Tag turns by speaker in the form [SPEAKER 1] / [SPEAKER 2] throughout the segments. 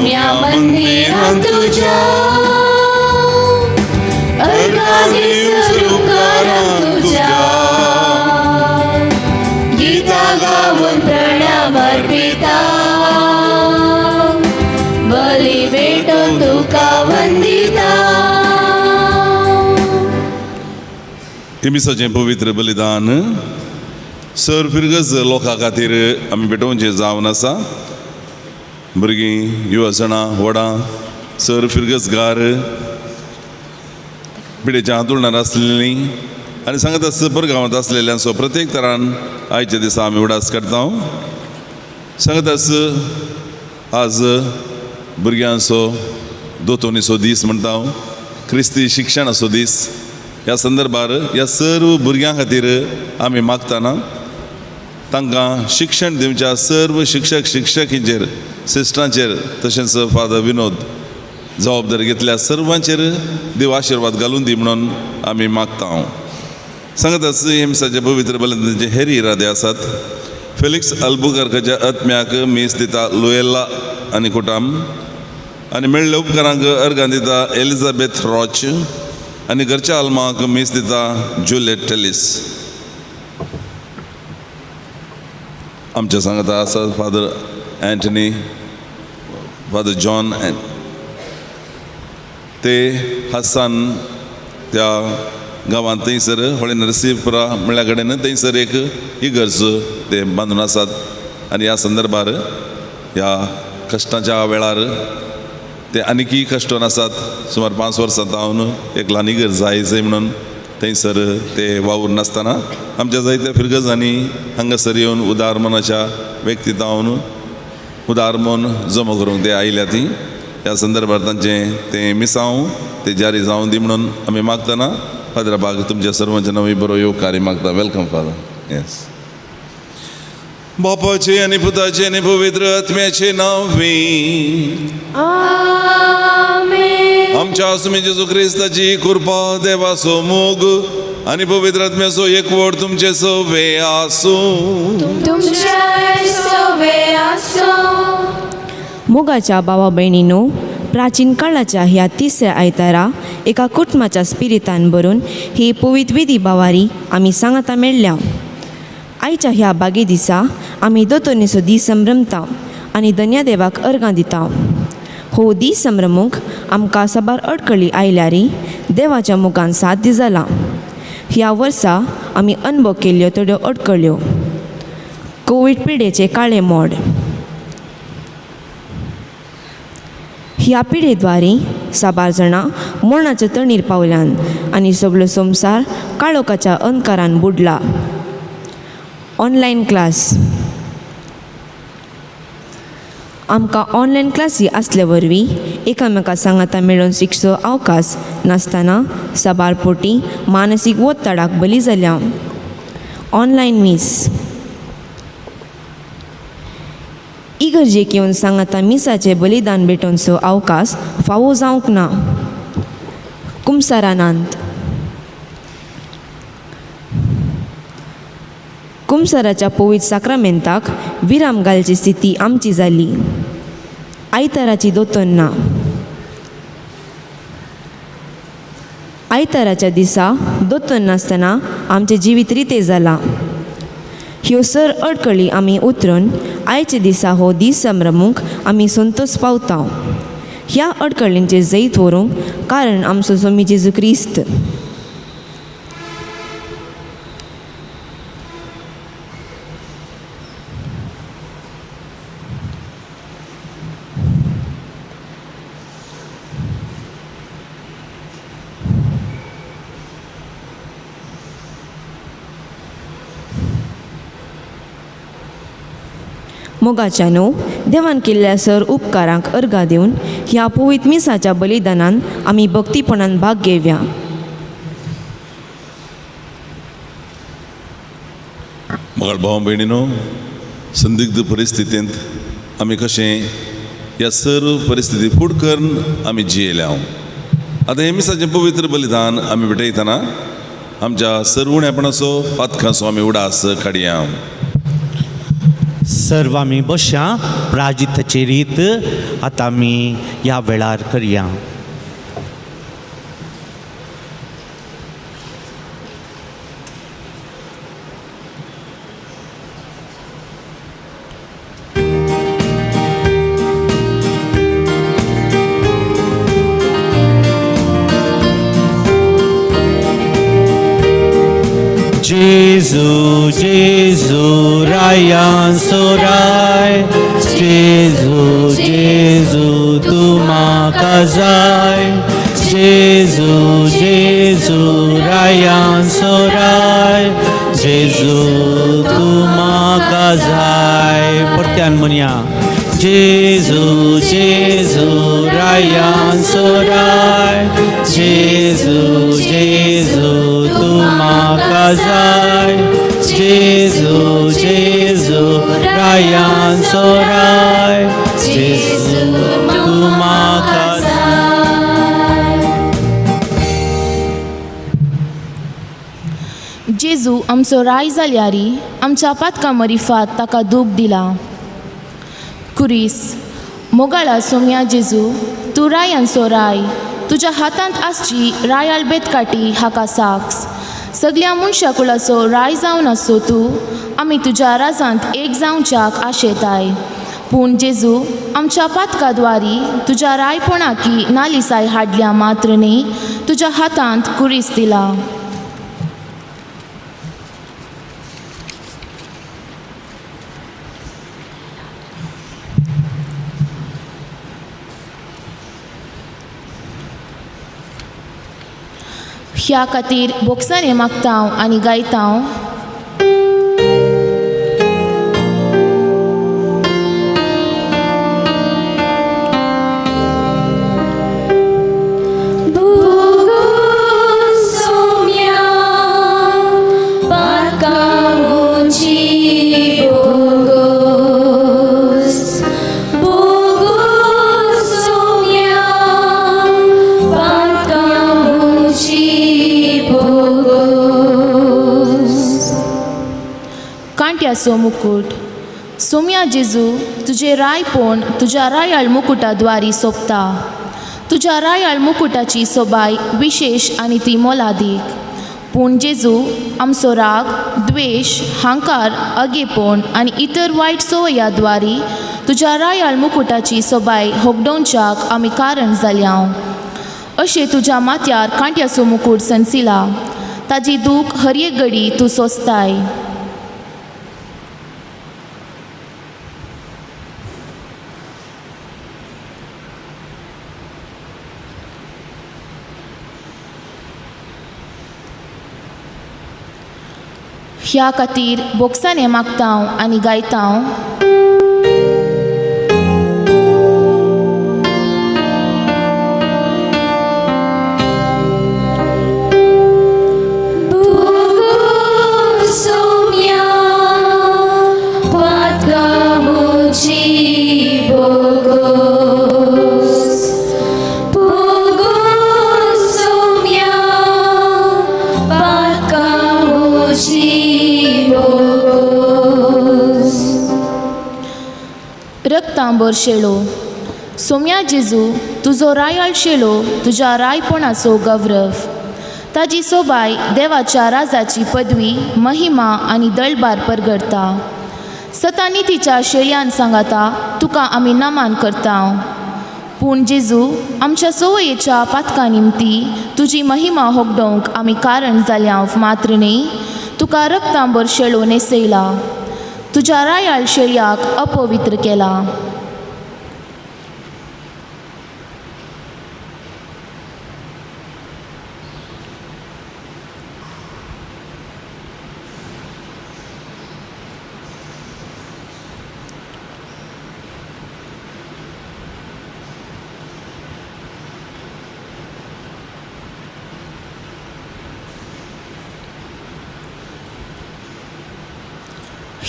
[SPEAKER 1] पोन्न्या मंदिरांत तुज्या अर्गां दिवं उपकारांक तुज्या गितां गावन प्रणाम अर्पिता बली भेटोवन तुका वंदिता.
[SPEAKER 2] हे मिसाचें पवित्र बलिदान सर फिरगज लोकां खातीर आमी भेटोवचें जावन आसा. भुरगीं, युवजणां, व्हडां, सर फिरगजगार, पिडेच्या हांतुळणार आसलेलीं आनी सांगत आसता परगांवांत आसलेल्यांचो प्रत्येक तरान आयच्या दिसा आमी उडास करता. सांगत आस आज भुरग्यांचो दोतोनीचो दीस म्हणटा हांव, क्रिस्ती शिक्षणाचो दीस. ह्या संदर्भार ह्या सर्व भुरग्यां खातीर आमी मागतना तांकां शिक्षण दिवच्या सर्व शिक्षक शिक्षकींचेर, सिस्टरांचेर, तशेंच फादर विनोद जबाबदारी घेतल्या सर्वांचेर देव आशिर्वाद घालून दी म्हणून आमी मागता. हांव सांगत आसा हे मिसाचे पवित्र बलिदानाचे हेर इरादे आसात. फेलिक्स अल्बुकर्काच्या आत्म्याक मीस दिता लुएल्ला आनी कुटाम आनी मेळ्ळे उपकारांक अर्गां दिता एलिझाबेथ रॉच आनी घरच्या आल्माक मीस दिता जुलियट टेलिस. आमच्या सांगता आसा फादर अँटनी, फादर जॉन, ते हसान त्या गांवांत थंयसर होळी नरसीपुरा म्हळ्या कडेन थंयसर एक इगर्ज ते बांदून आसात आनी ह्या संदर्भार ह्या कश्टाच्या वेळार ते आनीकय कश्टोन आसात. सुमार 5 वर्सां जावन एक ल्हान इगर्ज जाय जाय म्हणून थंयसर ते वावूर नासतना आमच्या जायत्या फिरगजांनी हांगासर येवन उदार मनाच्या व्यक्ती जावन उदार मन जमो करूंक ते आयल्या ती. ह्या संदर्भार तांचें तें मिसांव ते जारी जावं दी म्हणून आमी मागतना फादरा बाग तुमच्या सर्वांच्या नांव बरो येवकार मागता. Welcome father. येस. बापाचे आनी पुताचे आनी पवित्र आत्म्याचे नांव
[SPEAKER 1] आमेन.
[SPEAKER 2] आमच्या आसुमी जेजू क्रिस्ताची कृपा, देवाचो मोग आनी पवित्र आत्म्याचो एकवट तुमचे सवे आसूं.
[SPEAKER 1] तुमच्या सवे आसूं.
[SPEAKER 3] मोगाच्या भावा भयणीनो, प्राचीन काळाच्या ह्या तिसऱ्या आयतारा एका कुटुंबाच्या स्पिरितान भरून ही पवित्र विधी बावारी आमी सांगाता मेळ्ळ्या. आयच्या ह्या बागे दिसा आमी दोतोनीचो दीस संभ्रमता आनी धन्या देवाक अर्गां दिता. हो दीस संभ्रमूंक आमकां साबार अडकळी आयल्यारी देवाच्या मुखान साध्य जाला. ह्या वर्सा आमी अनुभव केल्ल्यो थोड्यो अडकळ्यो: कोवीड पिडेचें काळें मोड. ह्या पिडेद्वारी साबार जाणां मरणाच्या तणीर पावल्यान आनी सगळो संवसार काळोखाच्या अंधकारान बुडला. Online class. आमकां ऑनलायन क्लासी आसले वरवीं एकामेका सांगाता मेळोवन शिकचो अवकाश नासतना साबार पोटी मानसीक ओत्ताडाक बली जाल्या. ऑनलायन मीस. इगर्जेक येवन सांगाता मिसाचें बलिदान भेटोवचो अवकाश फावो जावंक ना. कुमसारानांत. कुमसाराच्या पवित्र साक्रामेंताक विराम घालची स्थिती आमची जाली. आयताराची दोतोन्ना. आयताराच्या दिसा दोतोन नासतना आमचें जिवीत रितें जालां. ह्यो सर अडकळी आमी उतरून आयच्या दिसा हो दीस संभ्रमूंक आमी संतोस पावता. ह्या अडकळींचें जैत व्हरूंक कारण आमचो सोमी जेजू क्रिस्त. मोगाच्यानो, देवान केल्ल्या सर उपकारांक अर्गां दिवन ह्या पवित्र मिसाच्या बलिदानान आमी भक्तीपणान भाग घेवया.
[SPEAKER 2] मोगाळ भाव भयणीनो, संदिग्ध परिस्थितींत आमी कशें ह्या सर्व परिस्थिती फूड करून आमी जियेल्या. आतां हें मिसाचें पवित्र बलिदान आमी भेटयतना आमच्या सर्व उणेपणाचो पातकांचो आमी उडास काडया.
[SPEAKER 4] सर्व आमी बशया प्राजिताची रीत आतां आमी ह्या वेळार करया. Gesù, Gesù, Rayan Sorai, Gesù, Gesù, tu makazai, Gesù, Gesù, Rayan Sorai, Gesù, tu makazai. परत्यान म्हणया. Gesù, Gesù, Rayan Sorai, Gesù, Gesù, tu makazai, Gesù, Gesù, Rayan Sorai, Gesù, tu makazai.
[SPEAKER 1] जेजू आमचो राय जाल्यारी आमच्या पातकां मरिफात ताका दूख दिला. कुरीस मोगाळा सोम्या जेजू, तूं रायांचो राय, तुज्या हातांत आसची रायाल बेतकाटी हाका साक्ष. सगल्या मनशा कुळाचो राय जावन आसो तूं, आमी तुज्या राजांत एक जावच्याक आशेताय. पूण जेजू आमच्या पातका द्वारी तुज्या रायपणाकी नालिसाय हाडल्या मात्र न्ही, तुज्या हातांत कुरीस दिला. ह्या खातीर बोक्सांनी मागता हांव आनी गायता हांव. कांट्याचो मुकूट सोम्या जेजू, तुजें रायपण तुज्या रायाळ मुकुटा द्वारी सोंपता. तुज्या रायाळ मुकुटाची सोबाय विशेश आनी ती मोलादीक. पूण जेजू आमचो राग, द्वेश, हांकार, अगेपण आनी इतर वायट संवया द्वारी तुज्या रायाळ मुकुटाची सोबाय होगडोवच्याक आमी कारण जाल्या. अशें तुज्या माथ्यार कांट्याचो मुकूट सनसिला, ताजी दूख हर एक घडी तूं सोंसताय. ह्या खातीर बोक्सांनी मागता हांव आनी गायता हांव. रक्तांबर शेळो सोम्या जेजू, तुजो रायाळ शेळो तुज्या रायपणाचो गौरव. ताजी सोबाय देवाच्या राजाची पदवी, महिमा आनी दळबार परगडता. सतानी तिच्या शेळयान सांगाता तुका आमी नमान करता. पूण जेजू आमच्या संवयेच्या पातका निमती तुजी महिमा होगडोवंक आमी कारण जाल्या मात्र न्ही, तुका रक्तांबर शेळो न्हेसयला, तुज्या रायाळ शेळयाक अपवित्र केला.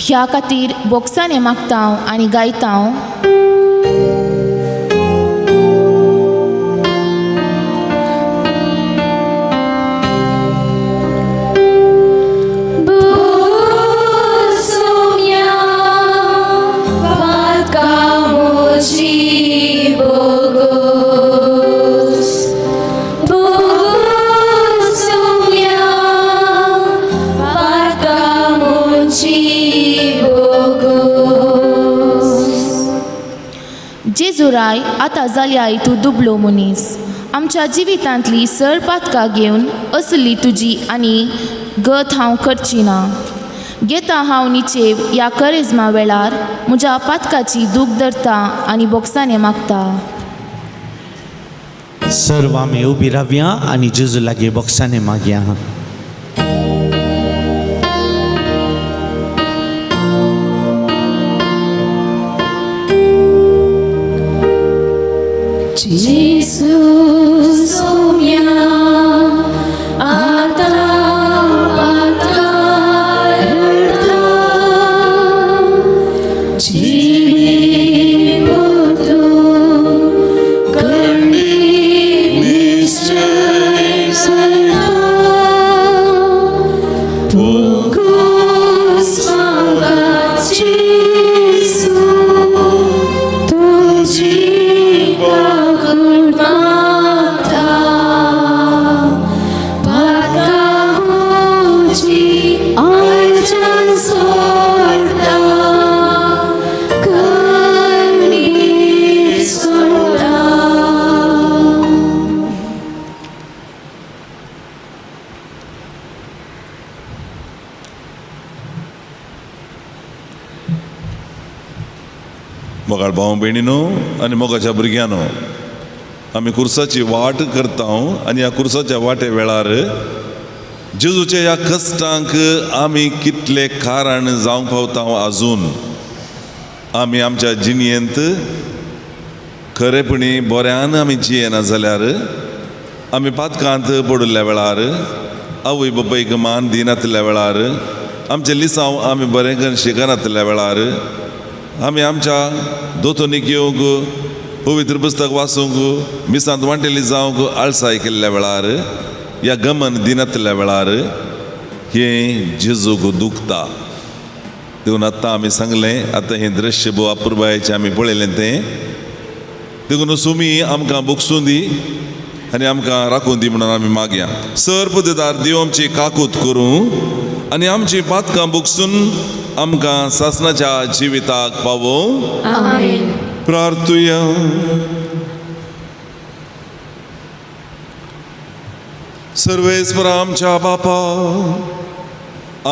[SPEAKER 1] ह्या खातीर बोक्सांनी मागता हांव आनी गायता हांव.
[SPEAKER 5] सोम्या
[SPEAKER 1] आतां जाल्याय तूं दुबलो मनीस. आमच्या जिवितांतली सर पातकां घेवन असली तुजी आनी गत हांव करची ना. घेता हांव निचेव ह्या करेज्मा वेळार म्हज्या पातकाची दूख धरता आनी बोगसाने मागता.
[SPEAKER 4] सर्व आमी उबी रावया आनी जेजू लागीं बोगसाने मागया.
[SPEAKER 5] जेजू सोम्या आतां पातकार रडटा, जिणे पोतून करणी निश्चय करता. पोगोस म्हाका जेजू, तुजी काकूट मागता. पातकां म्हजी आयच्यान सोडटा, करणीर सोडटा.
[SPEAKER 2] मोगाळ भाव भयणीनो आनी मोगाच्या भुरग्यांनो, आमी कुर्साची वाट करता आनी ह्या कुर्साच्या वाटे वेळार जेजूच्या ह्या कश्टांक आमी कितले कारण जावंक पावता. आजून आमी आमच्या जिणेंत खरेपणी बऱ्यान आमी जियेना जाल्यार, आमी पातकांत पडिल्ल्या वेळार, आवय बापायक मान दिनातल्या वेळार, आमचें लिसांव आमी बरें करून शिकनातल्या वेळार, आमी आमच्या दोतोनीक येवंक, पवित्र पुस्तक वाचूंक, मिसांत वांटेली जावंक आळसाय केल्ल्या वेळार, ह्या गमन दिनातल्या वेळार हें जेजूक दुखता. देखून आतां आमी सांगलें, आतां हें दृश्य भोव अपुरबायेचें आमी पळयलें तें. देखून सुमी आमकां बोगसूं दी आनी आमकां राखून दी म्हणून आमी मागया. सर पददार देव आमची काकूत करूं आनी आमची पातकां बोगसून आमकां सासणाच्या जिविताक पावोवं.
[SPEAKER 5] आमेन.
[SPEAKER 2] प्रार्थुया. सर्वेस्पर आमच्या बापा,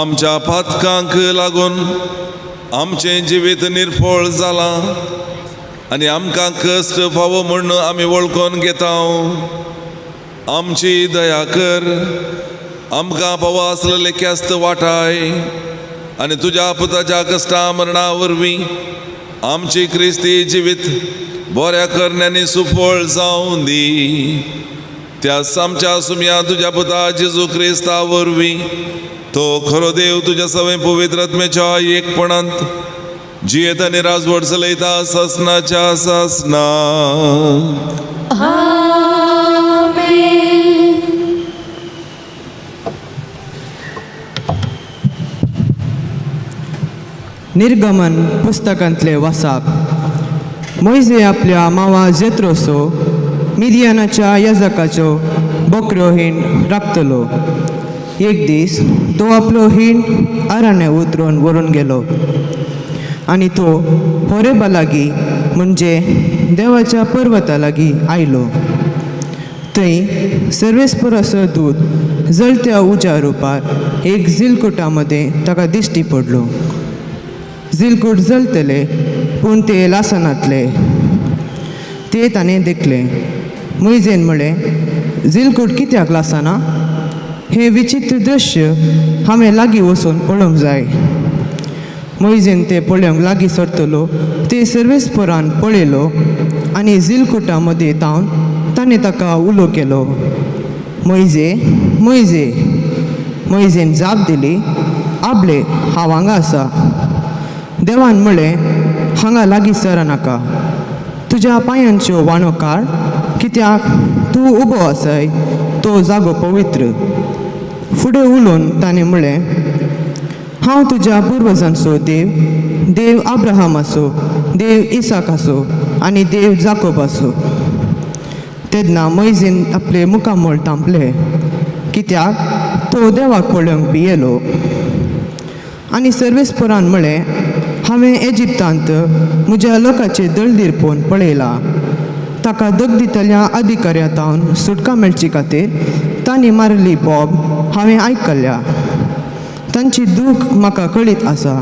[SPEAKER 2] आमच्या पातकांक लागून आमचें जिवीत निर्फळ जालां आनी आमकां कश्ट फावो म्हूण आमी वळखून घेता. आमची दया कर, आमकां फावो आसलेले ख्यास्त वाटाय आनी तुज्या पुताच्या कश्टा मरणा वरवीं आमची क्रिस्ती जिवीत बऱ्या करण्यांनी सुफळ जावं दी. त्या आमच्या सुमया तुज्या पुता जेजू क्रिस्ता वरवीं, तो खरो देव तुज्या सवय पवित्र आत्म्याच्या एकपणांत जियेत आनी राजवट चलयता ससनाच्या ससना.
[SPEAKER 5] आमेन.
[SPEAKER 6] निर्गमन पुस्तकांतले वासाप. मोयजे आपल्या मावा जेत्रोसो मिदियानाच्या याजकाच्यो बकऱ्यो हिंड राखतलो. एक दीस तो आपलो हिंड आराणे उतरून व्हरून गेलो आनी तो होरेबा लागीं म्हणजे देवाच्या पर्वता लागीं आयलो. थंय सर्वेस्पराचो दूत जळत्या उज्या रुपार एक झिलकुटा मदें ताका दिश्टी पडलो. झिलकूट जलतले पूण ते लासनातले ते ताणें देखलें. मोयजेन म्हळें, झिलकूट कित्याक लासना? हें विचित्र दृश्य हांवें लागीं वचून पळोवंक जाय. मोयजेन तें पळोवंक लागीं सरतलो ते सर्वेस्परान पळयलो आनी झिलकुटा मदीं तावन ताणें ताका उलो केलो, मोयजे, मोयजे. मोयजेन जाप दिली, आबले, हांव हांगा आसा. देवान म्हळें, हांगा लागीं सरनाका, तुज्या पांयांच्यो वाणो काड, कित्याक तूं उबो आसाय तो जागो पवित्र. फुडें उलोवन ताणें म्हळें, हांव तुज्या पुर्वजांचो देव, देव अब्राहमाचो, देव इसाकाचो आनी देव जाकोबाचो. तेन्ना मोयजेन आपलें मुखामळ तांपलें, कित्याक तो देवाक पळोवंक भियेलो. आनी सर्वेस्परान म्हळें, हांवें एजिप्तांत म्हज्या लोकाचें दळदीरपण पळयलां ताका दग दितल्या अधिकाऱ्या तावन सुटका मेळची खातीर तांणी मारिल्ली बोब हांवें आयकल्या. तांची दूख म्हाका कळीत आसा.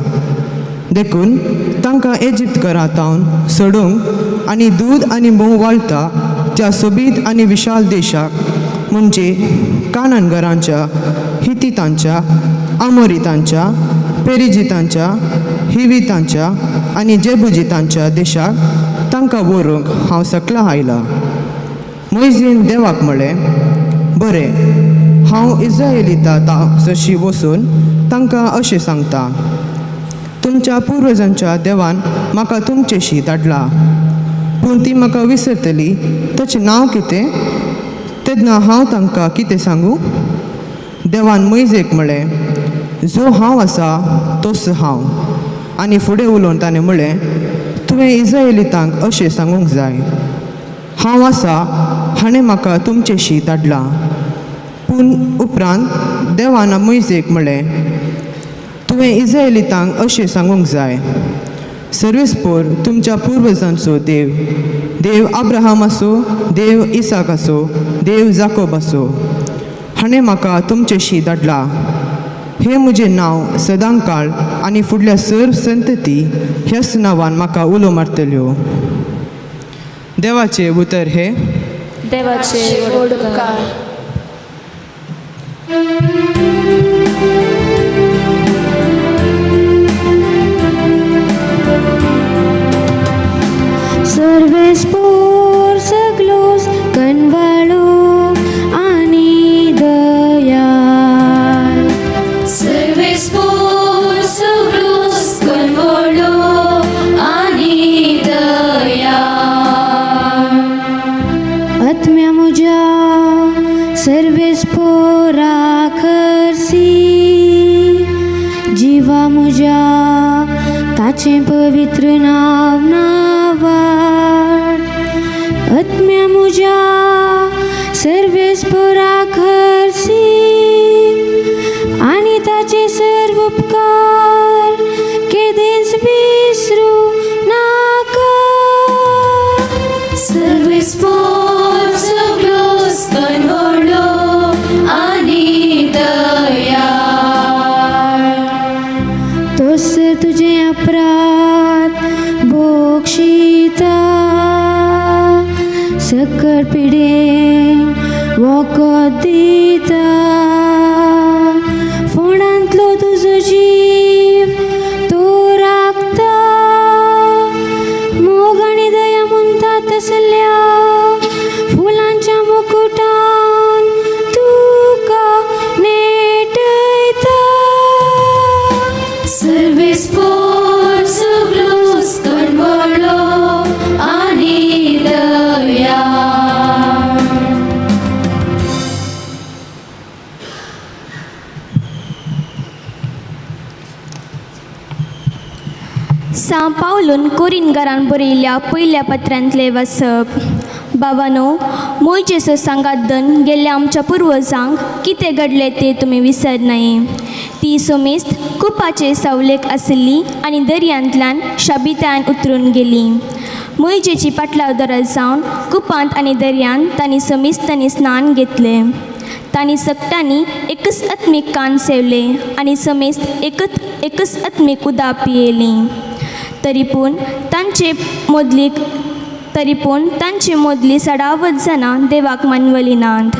[SPEAKER 6] देखून तांकां इजिप्त घरा तावन सोडूंक आनी दूद आनी म्होंव वाळटा त्या सोबीत आनी विशाल देशाक, म्हणजे कानन घरांच्या, हितीतांच्या, आमोरितांच्या, पेरिजितांच्या, हिवितांच्या आनी जेबुजितांच्या देशाक तांकां व्हरूंक हांव सकला आयलां. मोयजीन देवाक म्हळें, बरें, हांव इज्रायलिता जशी वचून तांकां अशें सांगता, तुमच्या पुर्वजांच्या देवान म्हाका तुमचेशी धाडला. पूण ती म्हाका विसरतली ताचें नांव कितें? तेन्ना हांव तांकां कितें सांगूं? देवान मोयजेक म्हळें, जो हांव आसा तोच हांव. आनी फुडें उलोवन ताणें म्हळें, तुवें इज्रायलितांक अशें सांगूंक जाय, हांव आसा हाणें म्हाका तुमचेशी धाडला. पूण उपरांत देवान मोयजेक म्हळें, तुवें इज्रायलितांक अशें सांगूंक जाय, सर्वेस्पोर तुमच्या पुर्वजांचो देव, देव अब्राहम आसो, देव इसाक आसो, देव जाकोब आसो, हाणें म्हाका तुमचेशी धाडला. हें म्हजें नांव सदांकाळ आनी फुडल्या सर्व संतती ह्याच नांवान म्हाका उलो मारतल्यो. देवाचें उतर हें.
[SPEAKER 1] देवाचे व्हड उपकार.
[SPEAKER 5] सर्वेस्पोर सगलोस कनवाळो आनी दयाळ.
[SPEAKER 7] सर्वेस्पोर सगलोस कनवाळो आनी दयाळ.
[SPEAKER 5] आत्म्या म्हज्या सर्वेस्पोरा खरसी, जिवा म्हज्या ताचें पवित्र नांव नावाड. आत्म्या म्हज्या सर्वेस्पोरा खरसी आनी ताचे सर्व उपकार केदेंच विसरूं नाका.
[SPEAKER 7] सर्वेस्पोर सगलोस कनवाळो आनी दयाळ.
[SPEAKER 5] तोस तुजें अपराध बोक्षिता, सकळ पिडेन वखद दिता. फोंडांतलो तुजो जीव तो राखता, मोग आनी दया म्हणटा तसल्या फुलांच्या मुकुटान तुका नेटयता.
[SPEAKER 7] सर्वेस्पोर सगलोस कनवाळो आनी दयाळ.
[SPEAKER 8] सां पावलून कोरिनगारान बरयल्ल्या पयल्या पत्रांतलें वाचप. बाबानो, मोयजेचो सांगात दन गेल्ल्या आमच्या पुर्वजांक कितें घडलें तें तुमी विसरनाये. ती सोमेस्त कुपाचे सावलेक आशिल्ली आनी दर्यांतल्यान शाबितान उतरून गेली. मोयजेची पाटलावदारां जावन कुपांत आनी दर्यांत तांणी समेस्तांनी स्नान घेतलें. तांणी सगटांनी एकच आत्मीक कान सेवले आनी समेस्त एकच एकच आत्मीक उदक पियेलीं. तरी पूण तांचे मदली तरी पूण तांचे मदलीं सडावत जाणां देवाक मानवली नात,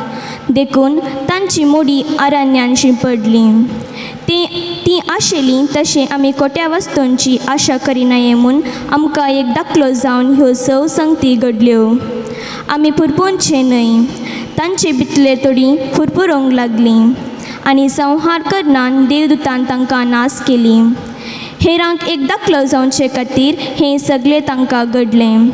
[SPEAKER 8] देखून तांची मोडी आरण्यान शिंपडली. तीं तीं आशिल्लीं तशें आमी खोट्या वस्तूंची आशा करिनाये म्हूण आमकां एक दाखलो जावन ह्यो सव संगती घडल्यो. आमी पुरपोवचें न्हय. तांचे भितरले थोडीं फुरफुरोंक लागलीं आनी संहार करनान देवदूतान तांकां नाश केली. हेरांक एक दाखलो जावचे खातीर हें सगळें तांकां घडलें.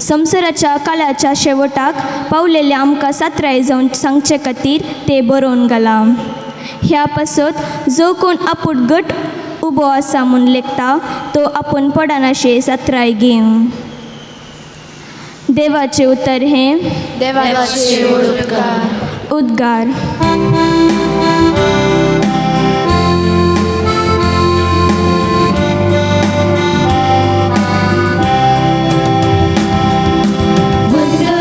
[SPEAKER 8] संवसाराच्या काळाच्या शेवटाक पावलेल्या आमकां सात्राय जावन सांगचे खातीर तें बरोवन घालां. ह्या पासत जो कोण आपूण घट उबो आसा म्हूण लेखता तो आपूण पडनाशें सात्राय घेवं. देवाचें उतर हें.
[SPEAKER 1] देवाचे व्हड उपकार.
[SPEAKER 8] उद्गार.
[SPEAKER 7] वंदन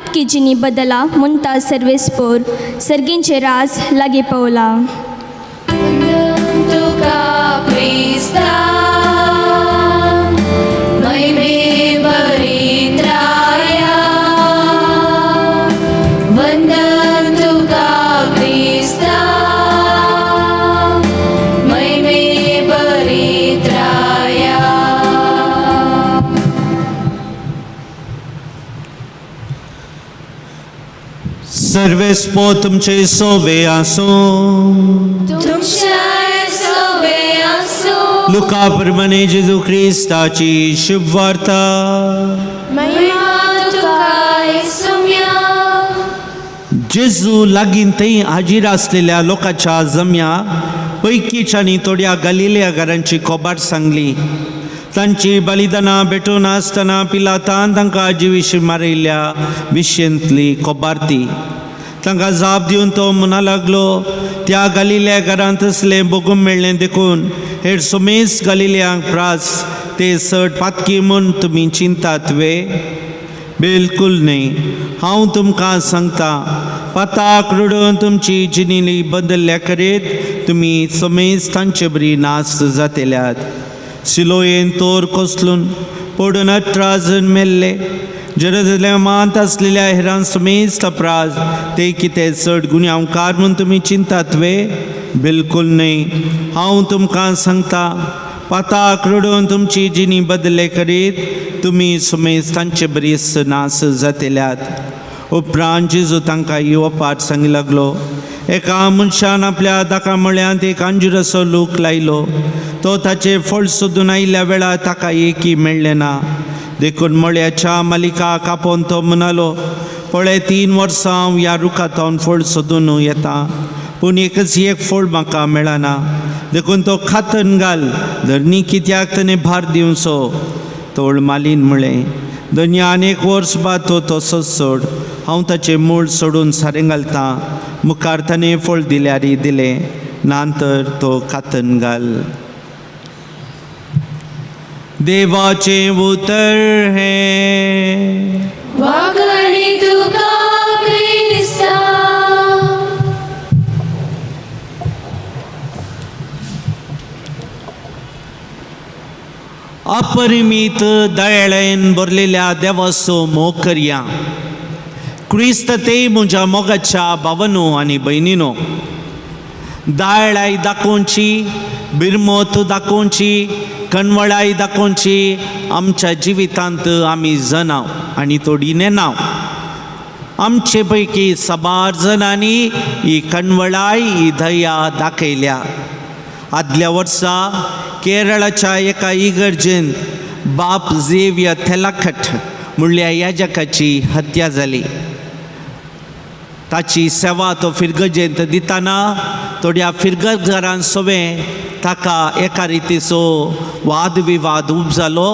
[SPEAKER 8] पातकी जिणी बदला म्हणटा सर्वेस्पोर सर्गींचे राज लागीं पावला.
[SPEAKER 7] तुका क्रिस्ता महिमे बरित्राया वंदन तुका क्रिस्ता महिमे बरित्राया.
[SPEAKER 4] सर्वेस्पो तुमचे सोवे आसूं.
[SPEAKER 7] तुमच्या सोबे आसूं.
[SPEAKER 4] लुका प्रमाणे जेजू क्रिस्ताची शुभवार्ता.
[SPEAKER 7] महिमा तुका सुम्या.
[SPEAKER 4] जेजू लागीं थंय हाजीर आसलेल्या लोकांच्या जम्या पैकीच्यांनी थोड्या गालिलिया घरांची खबर सांगली. तांची बलिदानां भेटून आसतना पिलातान तांकां जिविशी मारिल्ल्या विशयंतली खबर ती. तांकां जाप दिवन तो म्हणा लागलो, त्या गालिल्या घरांत तसलें बगूंक मेळ्ळें देखून हेर सोमेस गालिल्यांक प्रास ते सट पातकी म्हूण तुमी चिंतात वे? बिलकुल न्हय. हांव तुमकां सांगता, पाताक रडून तुमची जिनिली बदल्ल्या करीत तुमी समेज तांचे बरी नाच जातेल्यात. सिलोयेन तोर कोसलून पडून 18 जण मेल्ले. जेरुजलेमांत आसलेल्या हेरां समेज तपराज ते कितें चड गुन्यांवकार म्हूण तुमी चिंतात वे? बिलकुल न्हय. हांव तुमकां सांगता, पाताक रडून तुमची जिणी बदले करीत तुमी समेज तांचे बरीच नास जातेल्यात. उपरांत जेजू तांकां येवपाक सांगी लागलो, एका मनशान आपल्या दाका मळ्यांत एक अंजुराचो लूक लायलो. तो ताचें फळ सोदून आयिल्ल्या वेळार ताका एकय मेळ्ळें ना. देखून मळ्याच्या मालिकाक आपोवन तो म्हणालो, पळय 3 वर्सां हांव ह्या रुखांतल्यान फळ सोदून येता, पूण एकच एक फळ म्हाका मेळना. देखून तो खातन घाल, धरणी कित्याक ताणें भार दिवचो. तोळ मालीन म्हळें, धनया आनी 1 वर्स बाद तो तसोच सोड, हांव ताचें मूळ सोडून सारें घालतां. मुखार ताणें फळ दिल्यार दिलें, ना तर तो खातन घाल. देवाचें उतर हें.
[SPEAKER 7] वाकणी तुका क्रिस्ता.
[SPEAKER 4] अपरिमीत दयाळेन भरलेल्या देवाचो मोग करया. क्रिस्त ते म्हज्या मोगाच्या भावनो आनी भयणीनो, दयाळाय दाखोवची, बिरमोत दाखोवची, कणवळाय दाखोवची आमच्या जिवितांत आमी जनाव आनी थोडी नेनाव. आमचे पैकी साबार जणांनी ही कणवळाय, ही दया दाखयल्या. आदल्या वर्सा केरळाच्या एका इगर्जेंत बाप झेवियर थेलाखट म्हणल्या याजकाची हत्या जाली. ताची सेवा तो फिरगजेंत दितना थोड्या फिरगजघरान सवें ताका एका रितीचो वादविवाद उब जालो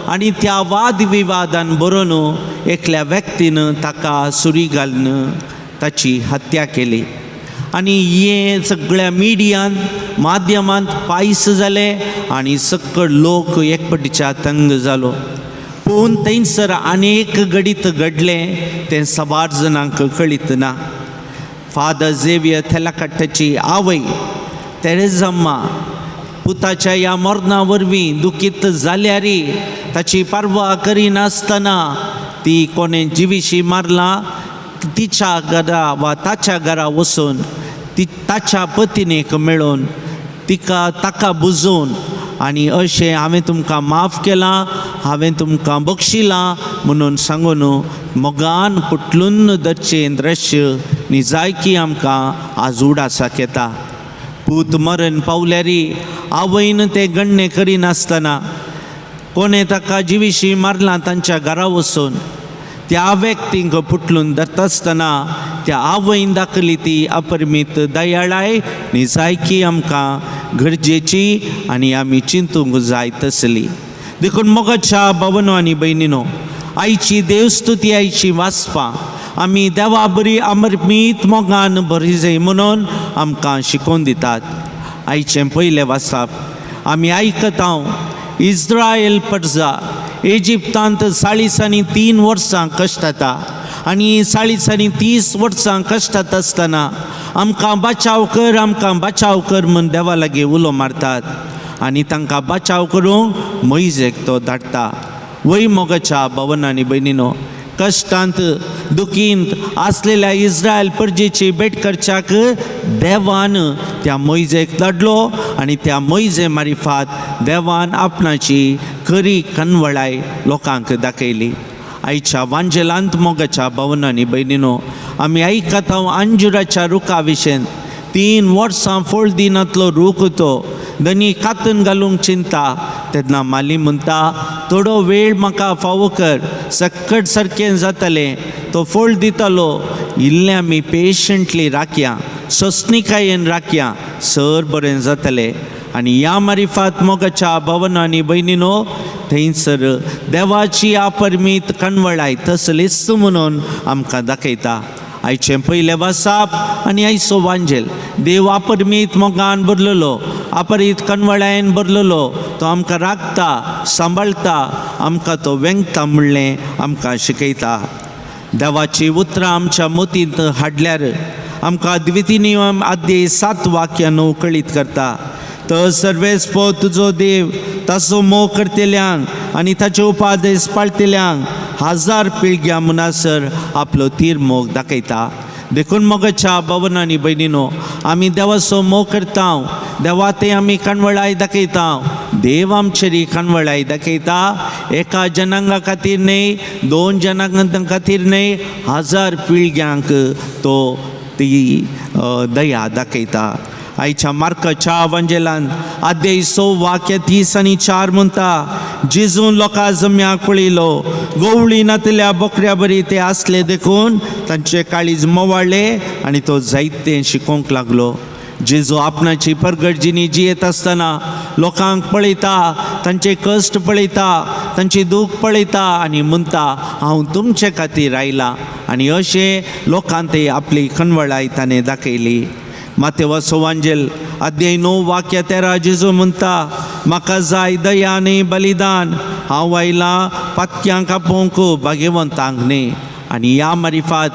[SPEAKER 4] आनी त्या वादविवादान बरोवन एकल्या व्यक्तीन ताका सुरी घालून ताची हत्या केली. आनी हें सगळ्या मिडियांत माध्यमांत पायस जालें आनी सकळ लोक एकपटीच्या तंग जालो. पूण थंयसर अनेक घडीत घडलें तें साबार जाणांक कळीत ना. फादर झेवियर थेलाकट्टाची आवय तेरेजम्मा पुताच्या ह्या मरणा वरवीं दुखीत जाल्यार ताची पर्वा करिनासतना ती कोणें जिविशी मारला तिच्या घरा वा ताच्या घरा वचून ती ताच्या पतीनेक मेळून तिका ताका बुजोवन आनी अशें हांवें तुमकां माफ केलां, हांवें तुमकां बक्षिलां म्हणून सांगून मोगान पुटलून धरचें दृश्य निजायकी आमकां आज उडासाक येता. पूत मरण पावल्यार आवयन तें गण्णें करिनासतना कोणें ताका जिविशी मारलां तांच्या घरा वचून त्या व्यक्तींक पुटलून धरता आसतना त्या आवयन दाखयली ती अपरिमीत दयाळाय निजायकी आमकां गरजेची आनी आमी चिंतूंक जाय तसली. देखून मोगाच्या भावनो आनी भयणीनो, आयची देवस्तुती आयची वाचपां आमी देवा बरी अमरमीत मोगान बरी जाय म्हणून आमकां शिकोवन दितात. आयचें पयलें वाचप आमी आयकता, इस्रायल प्रजा इजिप्तांत 43 वर्सां कश्टता आनी 40 आनी 30 वर्सां कश्टांत आसतना आमकां बचाव कर, आमकां बचाव कर म्हूण देवा लागीं उलो मारतात आनी तांकां बचाव करूंक मोयजेक तो धाडटा. वय मोगाच्या भवन आनी भयणीनो, कश्टांत दुखींत आसलेल्या इस्रायल परजेची भेट करच्याक देवान त्या मोयजेक धाडलो आनी त्या मोयजे मारिफात देवान आपणाची खरी कनवळाय लोकांक दाखयली. आयच्या वांजेलांत मोगाच्या भवन आनी भयणीनो, आमी आयकता अंजुराच्या रुखा विशेन. 3 वर्सां फळ दिनातलो रूख तो धनी कातन घालूंक चिंता. तेन्ना माली म्हणटा, थोडो वेळ म्हाका फावो कर, सक्कट सारकें जातलें. तो फळ दितालो, इल्लें आमी पेशंटली राखया, सोंसणिकायेन राखया, सर बरें जातलें. आनी ह्या मारिफात मोगाच्या भवन आनी भयणीनो, थंयसर देवाची अपरमीत कणवळाय तसलीच म्हणून आमकां दाखयता. आयचें पयलें वासाप आनी आयचो वांजेल देव अपरमीत मोगान भरलेलो, अपरीत कणवळायेन भरलेलो, तो आमकां राखता, सांबाळटा, आमकां तो वेंगता म्हणलें आमकां शिकयता. देवाची उतरां आमच्या मोतींत हाडल्यार आमकां द्वितीय नियम आद्य 7 वाक्यां कळीत करता. तर सर्वेस्पो तुजो देव ताचो मोग करतल्यांक आनी ताचे उपादेश पाळटल्यांक 1000 पिळग्यां मुनासर आपलो तीर मोग दाखयता. देखून मोगाच्या भवन आनी भयणीनो, आमी देवाचो मोग करता, देवा ते आमी कणवळाय दाखयता, देव आमचेरी कणवळाय दाखयता. एका जनांगा खातीर न्हय, 2 जनांगा खातीर न्हय, 1000 पिळग्यांक तो ती दया दाखयता. आयच्या मार्काच्या वांजेलान आद्य 6 वाक्य 30 आनी 4 म्हणटा, जेजून लोकां जम्याक पळयलो, गोवळी नातल्या बोकऱ्या बरी ते आसले देखून तांचे काळीज मोवाळ्ळे आनी तो जायतें शिकोवंक लागलो. जेजू आपणाची परगटजिणी जियेत आसतना लोकांक पळयता, तांचे कश्ट पळयता, तांची दूख पळयता आनी म्हणटा, हांव तुमचे खातीर आयलां. आनी अशें लोकांक ते आपली कणवळाय ताणें दाखयली. मातेवाचो वांजेल अध्याय 9 वाक्य 13 जेजू म्हणटा, म्हाका जाय दया न्ही बलिदान, हांव आयलां पातक्यांक आपोवंक भाग्यवंतांक न्ही. आनी ह्या मारिफात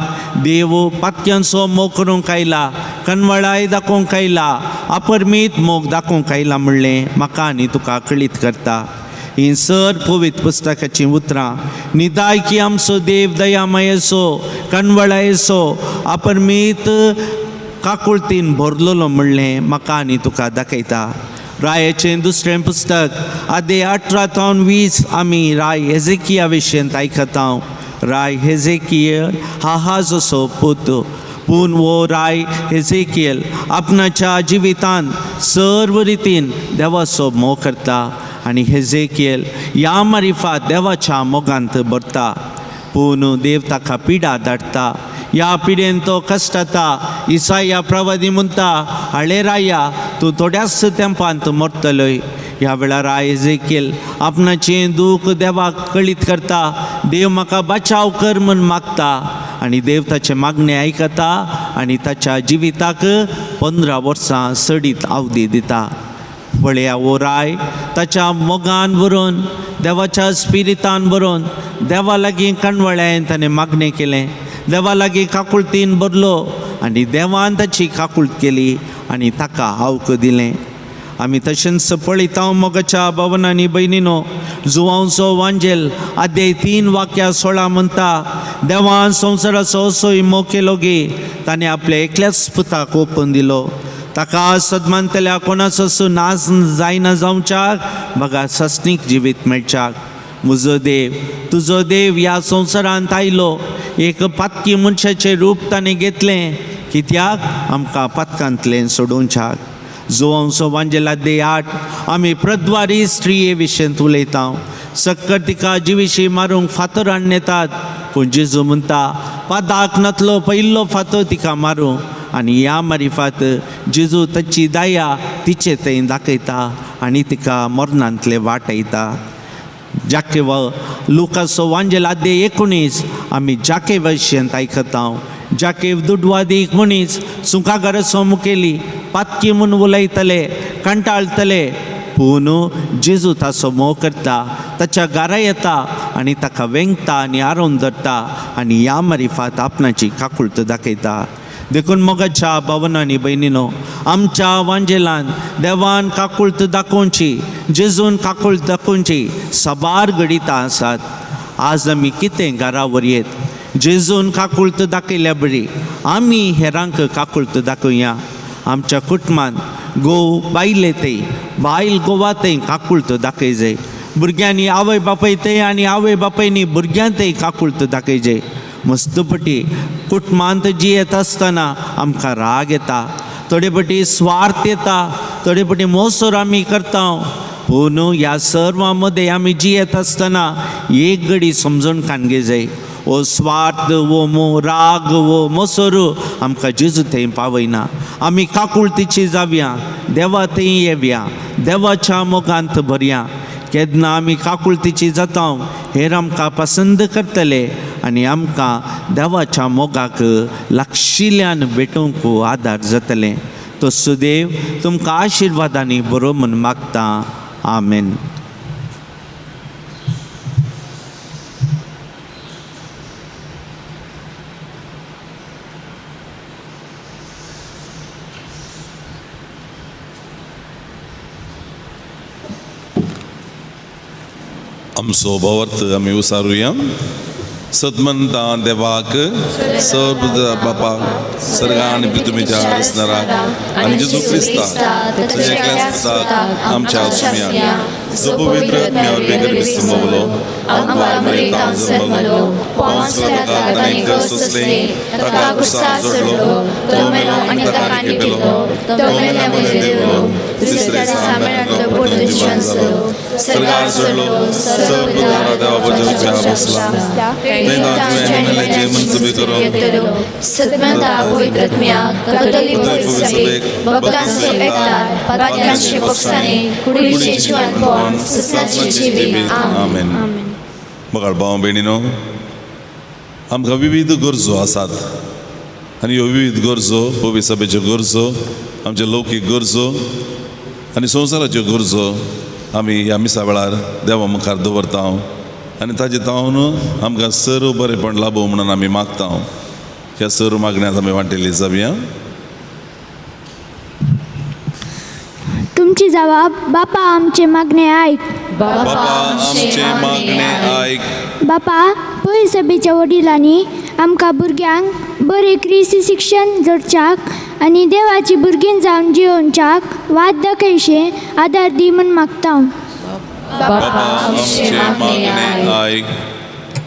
[SPEAKER 4] देव पातक्यांचो मोग करूंक आयला, कणवळाय दाखोवंक आयला, अपरमीत मोग दाखोवंक आयला म्हणलें म्हाका आनी तुका कळीत करता. ही सर पवित्र पुस्तकाचीं उतरां निदाय की आमचो देव दयामयसो, कणवळायसो, अपरमीत काकुळतीन भरलेलो म्हणलें म्हाका आनी तुका दाखयता. रायाचें दुसरें पुस्तक आदे 18 तावन 20 आमी राय हेजेकिया विशयंत आयकता. राय हेजेकियल हाहाज असो पूत, पूण वो राय हेजेकियल आपणाच्या जिवितांत सर्व रितीन देवाचो मोग करता आनी हेजेकियल ह्या मारिफात देवाच्या मोगांत भरता. पूण देव ताका पिडा धाडटा, ह्या पिडेन तो कश्टता. इसाया प्रवादी म्हणटा, हाळे राया तूं थोड्याच तेंपांत मरतलोय. ह्या वेळार राय हेजेकियल आपणाचें दूख देवाक कळीत करता, देव म्हाका बचाव कर म्हूण मागता आनी देव ताचें मागणें आयकता आनी ताच्या जिविताक 15 वर्सां सडीत अवधी दिता. पळया वो राय ताच्या मोगान बरोवन, देवाच्या स्पिरितान बरोवन, देवा लागीं कणवळ्यान ताणें मागणें केलें, देवा लागीं काकुळतीन भरलो आनी देवान ताची काकुळत केली आनी ताका आवक दिलें. आमी तशेंच पळयता मोगाच्या भवन आनी भयणीनो, जुवांचो वांजेल आद्य 3 वाक्या 16 म्हणटा, देवान संवसाराचो असोय मोग केलो गे ताणें आपल्या एकल्याच पुताक ओपून दिलो, ताका सदमानतल्या कोणाचो असो नाच जायना जावच्याक बगा सस्नीक जिवीत मेळच्याक. म्हजो देव तुजो देव ह्या संवसारांत आयलो, एक पातकी मनशाचें रूप ताणें घेतलें कित्याक आमकां पातकांतलें सोडोवच्याक. जुवांचो वांजेल आद्य 8 आमी प्रद्वारी स्त्रिये विशयंत उलयता. सक्कर तिका जिविशी मारूंक फातर हाडून येतात, पूण जेजू म्हणटा, पादाक नातलो पयल्लो फातर तिका मारूं. आनी ह्या मारिफात जेजू ताची दया तिचे थंय दाखयता आनी तिका मरणांतलें वाटयता. जाकेव लुकासो वांजेल आद्य 19 आमी जाकेव विशयंत आयकता. जाकेव दुडवादीक मनीस, सुंकाघराचो मुखेली, पातकी म्हूण उलयतले, कंटाळतले, पूण जेजू ताचो मोग करता, ताच्या घरा येता आनी ताका वेंगता आनी आरोवन धरता आनी ह्या मारिफात आपणाची काकुळट दाखयता. देखून मोगाच्या भावना आनी भयणीनो, आमच्या वांजेलान देवान काकुळट दाखोवची, जेजून काकुळट दाखोवची साबार घडितां आसात. आज आमी कितें घरा व्हरयेत जेजून काकुळट दाखयल्या बरी आमी हेरांक काकुळट दाखोवया. आमच्या कुटुंबान घोव बायले थंय, बायल घोवा थंय काकुळट दाखयजे, भुरग्यांनी आवय बापाय थंय आनी आवय बापायनी भुरग्यां थंय काकुळट दाखयजे. मस्तपटी कुटुंबांत जियेत आसतना आमकां राग येता, थोडे पटी स्वार्थ येता, थोडे पटी मोसोर आमी करता. पूण ह्या सर्वां मदें आमी जियेत आसतना एक घडी समजून काणगे जाय, हो स्वार्थ, हो मो राग, हो मोसोर आमकां जेजू थंय पावयना. आमी काकुळतीची जावया, देवा थंय येवया, देवाच्या मोगांत भरया. केन्ना आमी काकुळतीची जाता हेर आमकां पसंद करतले आनी आमकां देवाच्या मोगाक लागशिल्ल्यान भेटोवंक आदार जातले. तो सुदेव तुमकां आशिर्वादांनी बरो म्हूण मागता. आमेन.
[SPEAKER 2] आमचो भावार्थ आमी उसारुया. सतमंता देवाक सर्व बापाक सर्गा आनी पृथ्वीच्या रचणाराक आनी जेजू क्रिस्ताक तुज्या एकल्याच पुताक आमच्या सुम्या जो पवित्र आत्म्यावर गर्भीत संभवलो, आमकां मरेतां जल्मलो, पावस ताका ताणें कश्ट सोंसले, ताका क्रुसार चडलो, तो मेलो आनी ताका लिपयलो, तो मेल्या मदें देंवलो, तिसऱ्या दिसा मेल्यांतलो परतून जिवन जालो, सर्गार चडलो, सर्व देवा उजव्या बसला, थंय तांचे मेल्याचे मनसुबे करूंक
[SPEAKER 7] सतमंता पवित्र आत्म्या, कथोलीक सभेक, भक्तांचो एकचार, पातकांचे पक्षाने, कुडीचे जिवनपण, सस्नाचे जिवीत.
[SPEAKER 2] आमेन. बघाल भाव भयणीनो, आमकां विविध गरजो आसात आनी ह्यो विविध गरजो पवित्र सभेच्यो गरजो, आमच्यो लौकीक गरजो आनी संवसाराच्यो गरजो आमी ह्या मिसा वेळार देवा मुखार दवरता आनी ताजे तावन आमकां सर्व बरेपण लाभो म्हणून आमी मागता. ह्या सर्व मागण्यांत आमी वांटेली जावया.
[SPEAKER 9] तुमची जबाब बापा आमचे मागणे आयक.
[SPEAKER 2] बापा आमचे मागणे आयक.
[SPEAKER 9] बापा, पयर सभेच्या वडिलांनी आमकां भुरग्यांक बरें क्रिस्ती शिक्षण जोडच्याक आनी देवाची भुरगीं जावन जियोवच्याक वाद दाखयशे आदार दी म्हूण मागता.
[SPEAKER 2] बापा आमचे मागणे आयक.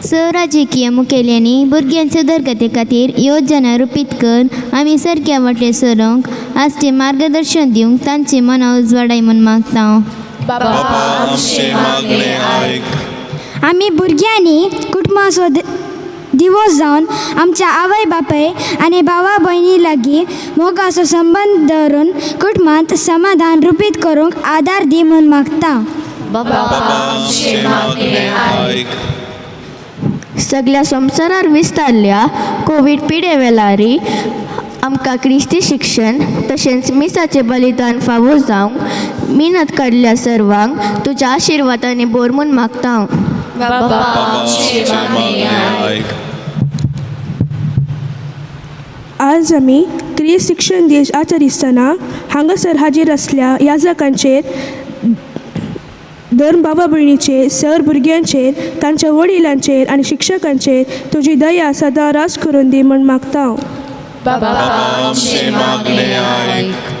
[SPEAKER 10] स राजकीय मुखेल्यांनी भुरग्यांच्या उदरगती खातीर योजना रुपीत कर आमी सारक्या वाटेर सरूंक आजचें मार्गदर्शन दिवंक तांची मनां उजवाडाय म्हूण मागता.
[SPEAKER 2] बापा आमचे मागणे आयक.
[SPEAKER 9] आमी भुरग्यांनी कुटुंबाचो दिवस जावन आमच्या आवय बापाय आनी भावा भयणी लागीं मोगाचो संबंद दवरून कुटुंबांत समाधान रुपीत करूंक आदार दी म्हूण मागता.
[SPEAKER 2] बापा आमचे मागणे आयक.
[SPEAKER 11] सगळ्या संवसारार विस्तारल्या कोवीड पिडे वेळारी आमकां क्रिस्ती शिक्षण तशेंच मिसाचें बलिदान फावो जावंक मिनत काडल्या सर्वांक तुज्या आशिर्वादांनी बोर म्हूण मागता.
[SPEAKER 2] बापा आमचे मागणे आयक.
[SPEAKER 12] आज आमी क्रिस्त शिक्षण दीस आचरितना हांगासर हाजीर आसल्या याजकांचेर, धर्म भावा भयणीचेर, सर भुरग्यांचेर, तांच्या वडिलांचेर आनी शिक्षकांचेर तुजी दया सदां रास करून दी म्हूण मागता.
[SPEAKER 7] बापा आमचे मागणे आयक.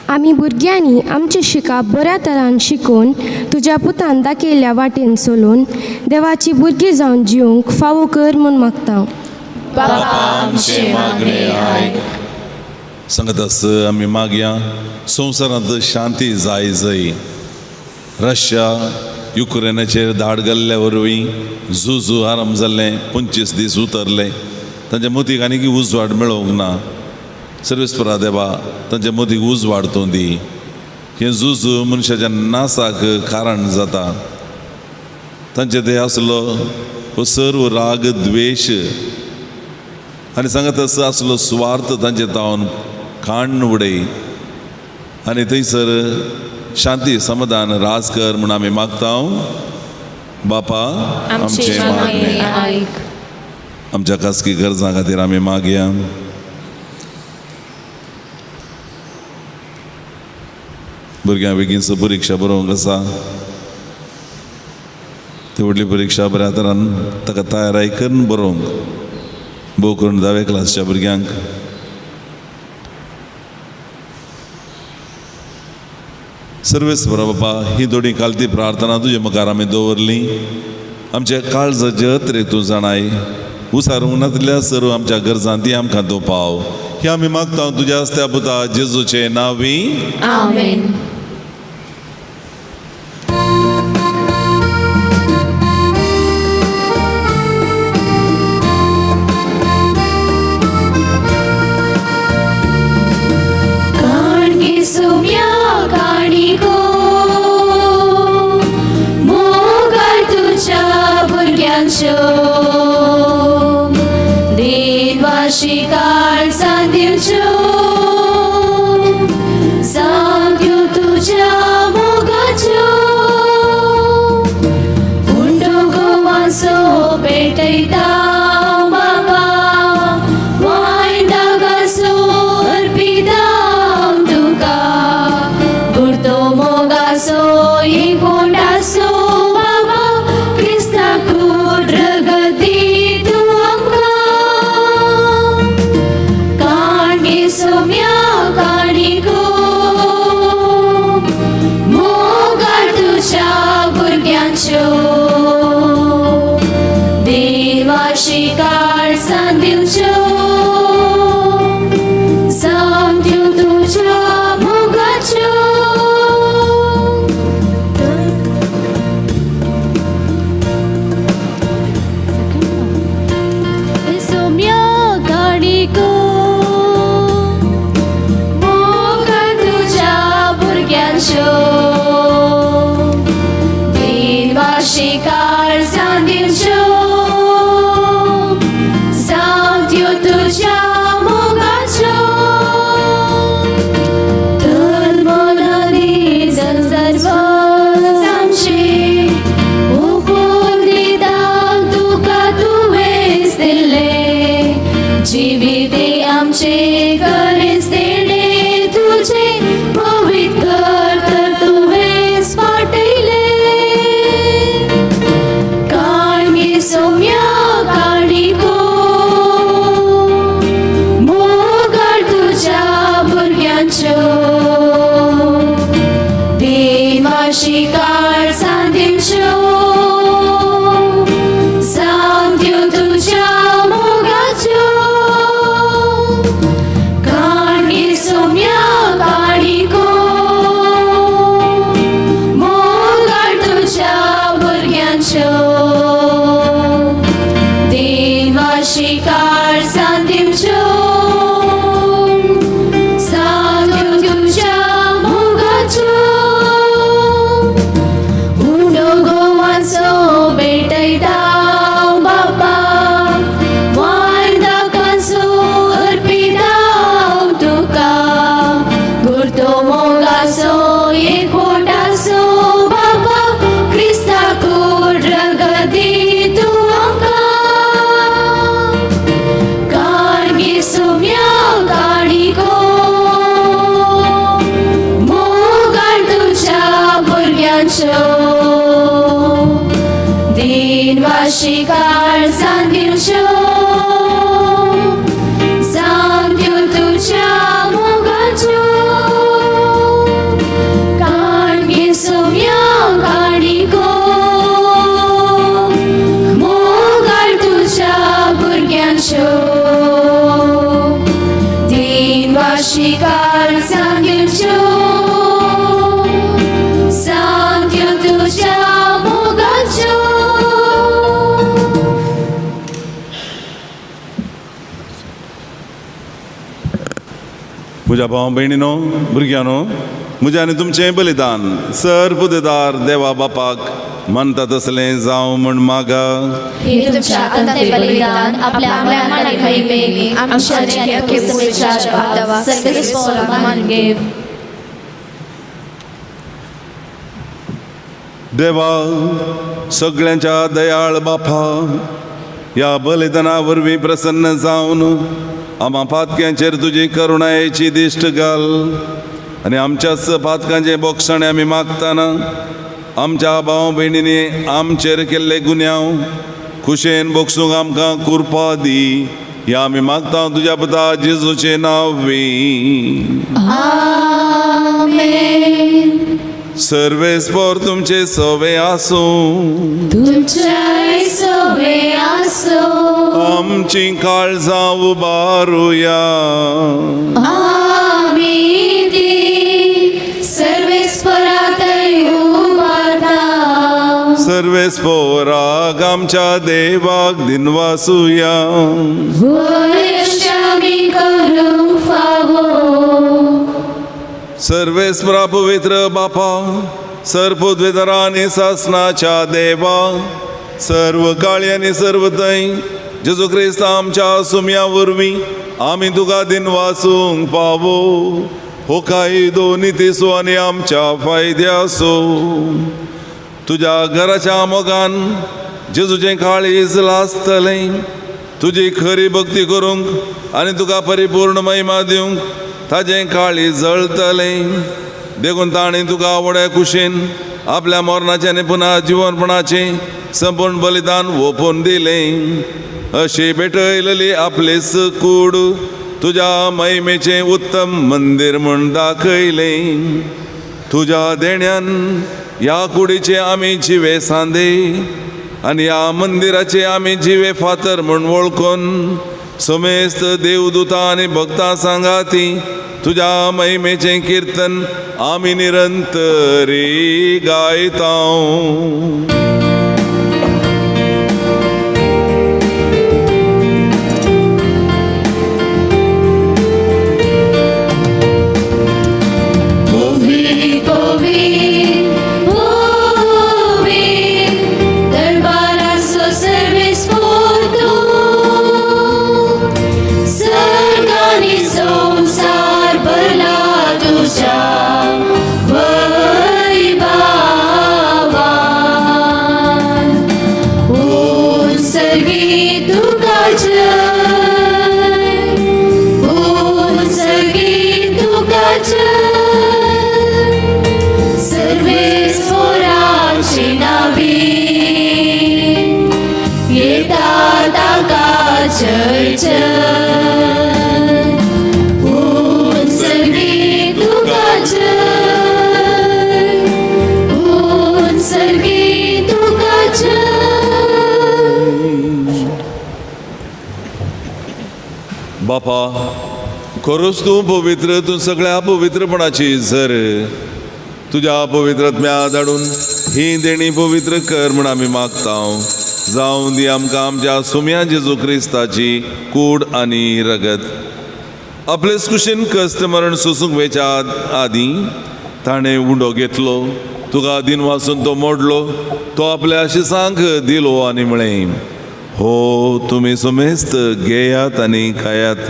[SPEAKER 5] आमी भुरग्यांनी आमचें शिकप बऱ्या तरान शिकून तुज्या पुतान दाखयल्ल्या वाटेन चलून देवाची भुरगीं जावन जिवंक फावो कर म्हूण मागता.
[SPEAKER 7] बापा आमचे मागणे आयक.
[SPEAKER 2] सांगत आमी मागया संवसारांत शांती जाय जय. रशिया युक्रेनाचेर धाड घाल्ल्या वरवीं झुजू आरंभ जाल्लें 25 दीस उतरले, तांच्या मतीक आनीक उजवाड मेळोवंक ना. सर्वेस्परा देवा तांच्या मतीक उजवाड तूं दी. हें झूज मनशाच्या नासाक कारण जाता. तांचे ते आसलो हो सर्व राग द्वेश आनी सांगत आसलो सुवार्थ तांचे तावन काण्ण उडय आनी थंयसर शांती समाधान राज कर म्हूण आमी मागता. बापा
[SPEAKER 7] आमचें मागणें आयक.
[SPEAKER 2] आमच्या खासगी गरजां खातीर आमी मागया. भुरग्यां बेगीन परिक्षा बरोवंक आसा, ती व्हडली परिक्षा बऱ्या तरान ताका तयाराय करून बरोवंक, भोव करून धावे क्लासच्या भुरग्यांक. सर्वेस बरो बापा, ही थोडी कालती प्रार्थना तुजे मुखार आमी दवरली. आमच्या काळजाचे अत्रेक तूं जाणाय, उसारूंक नातल्या सर्व आमच्या गरजां ती आमकां तूं पाव. हे आमी मागता तुज्या हस्त्या पुता जेजूचे नांवी,
[SPEAKER 7] आमेन. पुजा भाव भयणीनो, भुरग्यांनो, म्हजें आनी तुमचें बलिदान सर पुदेदार देवा बापाक मानता तसलें जावं म्हूण मागा. देवा सगळ्यांच्या दयाळ बापा ह्या बलिदाना वरवीं प्रसन्न जावन आमा पातक्यांचेर तुजी करुणायेची दिश्ट घाल आनी आमच्याच पातकांचें बोगसणें आमी मागताना आमच्या भाव भयणींनी आमचेर केल्ले गुन्यांव खुशेन बोगसूंक आमकां कुरपा दी. ह्या आमी मागता तुज्या पुता जेजूचें नांव वी.
[SPEAKER 13] आमेन.
[SPEAKER 7] सर्वेस्पोर तुमचे सवे आसूं.
[SPEAKER 13] तुमच्याय सवे आसूं.
[SPEAKER 7] आमची काळजां उबारुया.
[SPEAKER 13] आमी ती सर्वेस्परातय उबारता.
[SPEAKER 7] सर्वेस्पोराक आमच्या देवाक दिनवासुया.
[SPEAKER 13] वयश आमी करूंक फावो.
[SPEAKER 7] सर्वेस्परा पवित्र बापा सर्वपुद्वेदरा आनी सासनाच्या देवा सर्व काळी आनी सर्व थंय जेजू क्रिस्त आमच्या सुम्या वरवीं आमी तुका दिनवासूंक पावो. हो कायदो नितीसो आनी आमच्या फायद्यासो. तुज्या घराच्या मोगान जेजूचें काळीज लासतलें. तुजी खरी भक्ती करूंक आनी तुका परिपूर्ण महिमा दिवंक ताजें काळीज जळतलें. देखून ताणें तुका आवड्या कुशीन आपल्या मरणाचें आनी पुनः जिवनपणाचें संपूर्ण बलिदान ओंपून दिलें. अशी भेटयलेली आपलीच कूड तुज्या महिमेचें उत्तम मंदीर म्हूण दाखयलें. तुज्या देण्यान ह्या कुडीचे आमी जिवे सांदे आनी ह्या मंदिराचे आमी जिवे फातर म्हूण वळखून समेस्त देवदूतां आनी भक्तां सांगाती तुज्या महिमेचें किर्तन आमी निरंतरी गायता. बापा खरोच तूं पवित्र, तूं सगळ्या पवित्रपणाची झर. तुज्या पवित्रात्म्या धाडून ही देणी पवित्र कर म्हूण आमी मागता. जावं दी आमकां आमच्या सुम्या जेजू क्रिस्ताची कूड आनी रगत. आपलेच कुशीन कश्ट मरण सोसूंक वेच्या आदीं ताणें उंडो घेतलो, तुका दिन वासून तो मोडलो, तो आपल्या शिसांक दिलो आनी म्हळें, हो तुमी समेस्त घेयात आनी खायात,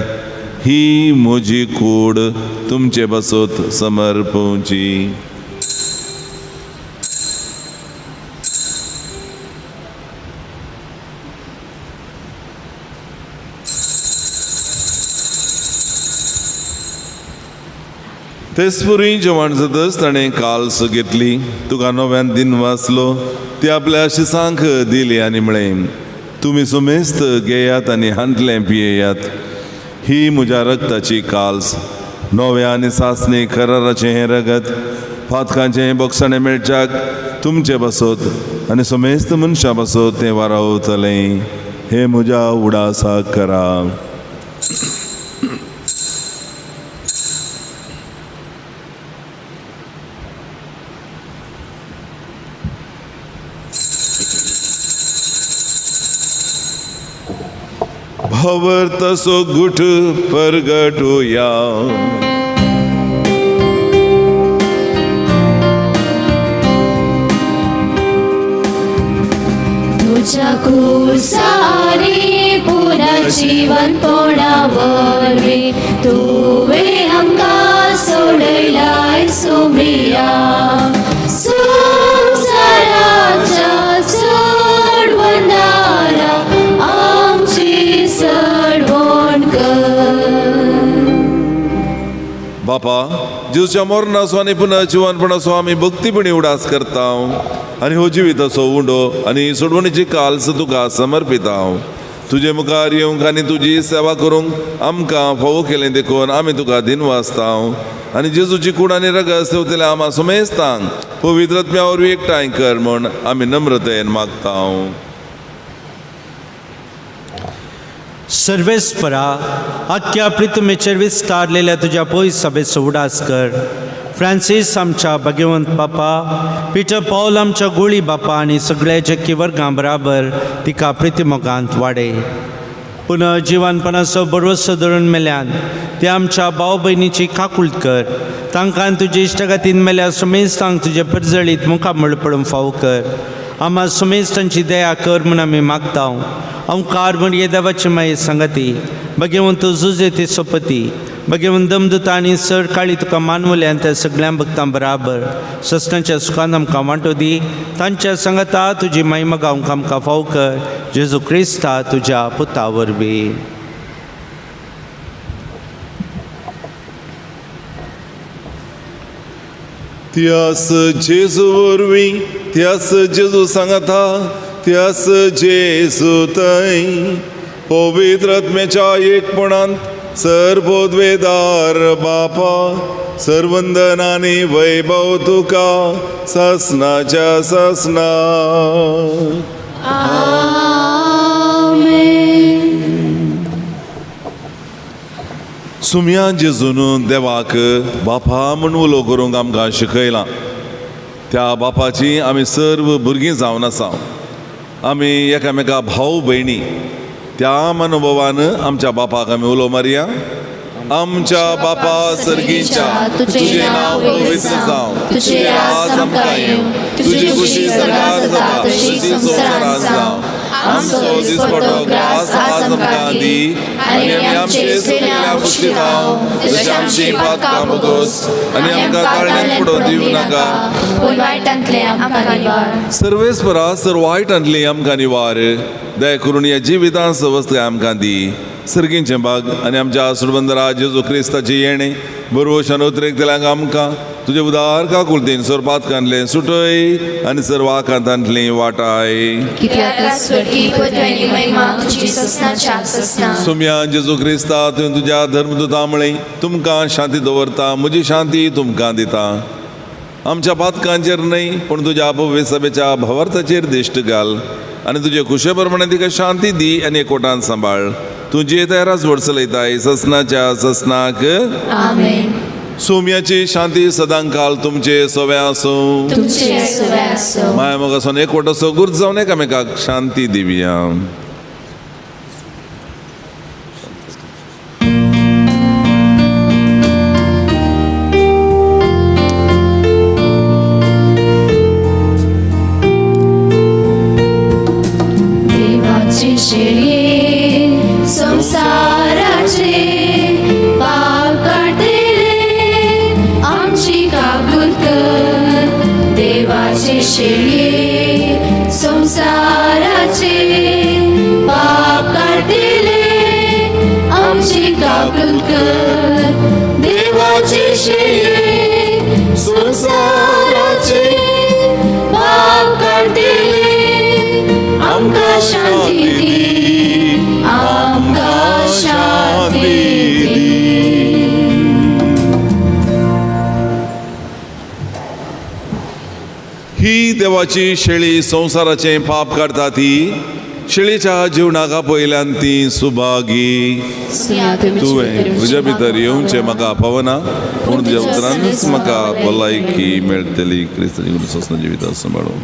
[SPEAKER 7] ही म्हजी कूड तुमचे बसत समर्पवची. तेचपुरी जेवण जातच ताणें काल्स घेतली, तुका नव्यान दिन वाचलो, ती आपल्या शिसांक दिली आनी म्हळें, तुमी समेस्त घेयात आनी हांतलें पियेयात, ही म्हज्या रक्ताची काल्स, नव्या आनी सासणी कराराचें हें रगत, फातकांचें बोगसणें मेळच्याक तुमचे बसत आनी समेस्त मनशां बसत तें वारावतलें. हें म्हज्या उडासाक करा. भवर तसो गुठ परगटुया.
[SPEAKER 13] तुझ्या कुसारी पुनर्जीवनपणा वरवीं तुवें आमकां सोडयलाय सुमिया. संवसारा
[SPEAKER 7] बापा, जेजूच्या मरणाचो आनी पुनर्जिवनपणाचो आमी भक्तीपणी उडास करता आनी हो जिविताचो उंडो आनी सोडवणीची काल्स तुका समर्पिता. तुजे मुखार येवंक आनी तुजी सेवा करूंक आमकां फावो केलें देखून आमी तुका दिनवासता आनी जेजूची कूड आनी रगत सेवतल्या आमा सुमेस्तांक पवित्र आत्म्या वरवीं एकठांय कर म्हूण आमी नम्रतेन मागता.
[SPEAKER 4] सर्वेस्परा, आख्या प्रितमेचेर विस्तारलेल्या तुज्या पयस सभेचो उडास कर. फ्रांसीस आमच्या भाग्यवंत बापा, पिटर पावल आमच्या गोळी बापा आनी सगळ्या जक्की वर्गां बराबर तिका प्रितिमोगांत वाडय. पुनः जिवानपणाचो बरोसो धरून मेल्यान ते आमच्या भाव भयणीची काकूळट कर. तांकां तुजे इश्टागतीन मेल्या सुमेस्तांक तुजे परजळीत मुखामळ पडूंक फावो कर. आमा सुमेस्तांची दया कर म्हूण आमी मागता. ओंकार म्हण देवाची माये सांगती भगवंत जुजे ते सोपती भगवंत दमदुता आनी सर काळी तुका मानवले आनी त्या सगळ्या भक्तां बराबर सस्नाच्या सुखान आमकां वांटो दी. तांच्या सांगता तुजी महिमा गावंक आमकां फाव कर. जेजू क्रिस्ता तुज्या पुता वरवीं.
[SPEAKER 7] त्यास जेजू वरवीं, त्यास जेजू सांगता, त्यास जेजू थंय पवित्र आत्म्याच्या एकपणांत सर्वोद्वेदार बापा, सर्वंदन आनी वैभव तुका ससनाच्या ससना. सुम्या जेजून देवाक बापा म्हूण उलो करूंक आमकां शिकयलां. त्या बापाची आमी सर्व भुरगीं जावन आसा. आमी एकामेका भाव भयणी त्या मनोभवान आमच्या बापाक आमी उलो मारया. आमच्या बापा सर्गीच्या, तुजें नांव पवित्र जावं, तुजें राज आमकां येवं, तुजी खुशी सर्गार जाता तशी संवसारांत जावं. आमचो दिसपटो ग्रास आज आमकां दी आनी आमी आमचे सगळ्या पुश्टितांव जशें आमची पातकां भोगोस आनी आमकां ताळण्यान पुडोवन दिवं नाका,
[SPEAKER 1] पूण वायटांतलें आमकां निवार.
[SPEAKER 7] सर्वेस्परा सर वायटांतली आमकां निवार. दया करून ह्या जिवितांत सवस्तकाय आमकां दी. सर्गींचें भाग आनी आमच्या सुरबंदरा जेजू क्रिस्ताचें येणें बरोवशान उतरेकतल्यांक आमकां तुजे उदार काकुळतीन सोरपातकांतलें सुटय आनी सर्व आकांतांतली वाटाय. सुम्या जेजू क्रिस्ता, तुवें तुज्या धर्मदुता म्हळें, तुमकां शांती दवरता, म्हजी शांती तुमकां दिता. आमच्या पातकांचेर न्हय पूण तुज्या पवित्र भावार्थाचेर दिश्ट घाल आनी तुजे खुशे प्रमाणे तिका शांती दी आनी एकवटान सांबाळ. तुजी तयाराच व्हड चलयताय ससनाच्या ससनाक.
[SPEAKER 1] आमेन.
[SPEAKER 7] सोम्याची शांती सदांकाल तुमचे सवे आसूं. माया मोग आसून एकवट असो गुर्ज जावन एकामेकाक शांती दिवया.
[SPEAKER 13] संसाराचे पाप काडटले आमची काकूल कर. देवाचे शेळये संसाराचे पाप काडटले आमची काकूल कर. देवाचे शेळये संसाराचे पाप काडटले आमकां शांती दी, आमकां शांती दी.
[SPEAKER 7] ही देवाची शेळी संवसाराचें पाप काडटा ती शेळीच्या जिवनाक पयल्यान ती सुभागी. तुवें तुज्या भितर येवचें म्हाका पावना, पूण तुज्या उतरानूच म्हाका भलायकी मेळटली. क्रिस्ताची सस्न जिविता सांबाळून.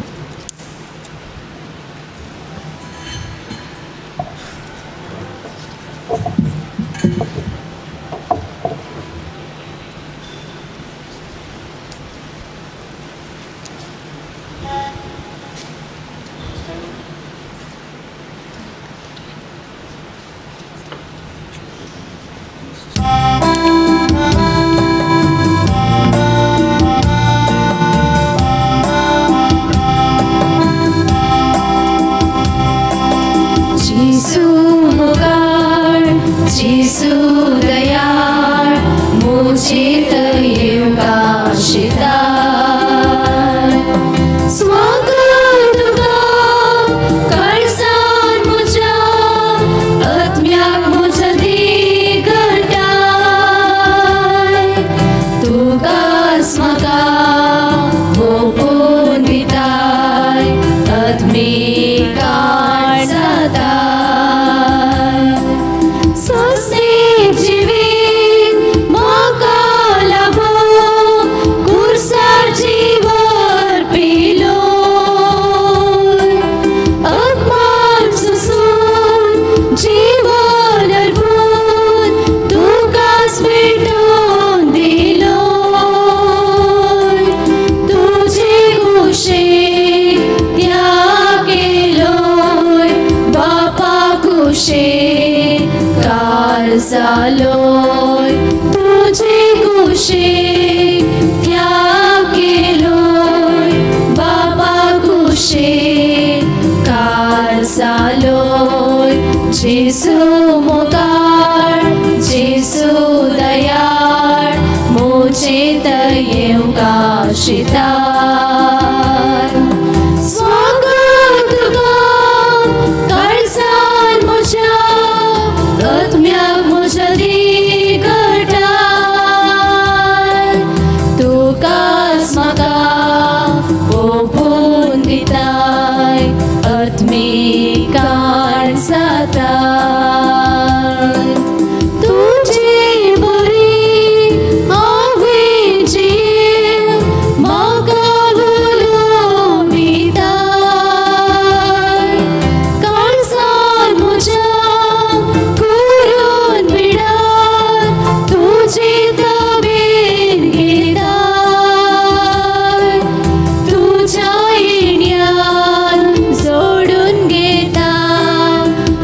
[SPEAKER 13] जेजू मुखार, जेजू दयाळ, मोचेत येवंक आशिताय. स्वागत तुका काळजान म्हज्या, आत्म्याक म्हज्या दिगटाय. तुकाच म्हाका ओपून दिताय, आत्मिकान जाताय. सस्तेक जिवीत म्हाका लाभो, कुर्सार जीवर पिलो. अपमान सोसून जीवन अर्पून तुकाच भेटून दिलो. तुजे कुशीक त्याग केलोय, बापा कुशीक कार जालोय. तुजे कुशीक त्याग केलोय, बापा कुशीक कार जालोय. जेसू मोगाळ, जेसू दयाळ, मोचेत येवंक आशिताय. स्वागत तुका काळजान म्हज्या, आत्म्याक म्हज्या दिगटाय. तुकाच म्हाका ओपून दिताय, आत्मिकान जाताय. तुजे बरी हांवें जीव म्हाका उलोवन दिताय. काळजान म्हज्या करून बिडार तुजे तबेन घेताय. तुज्या येण्यान जोडून घेता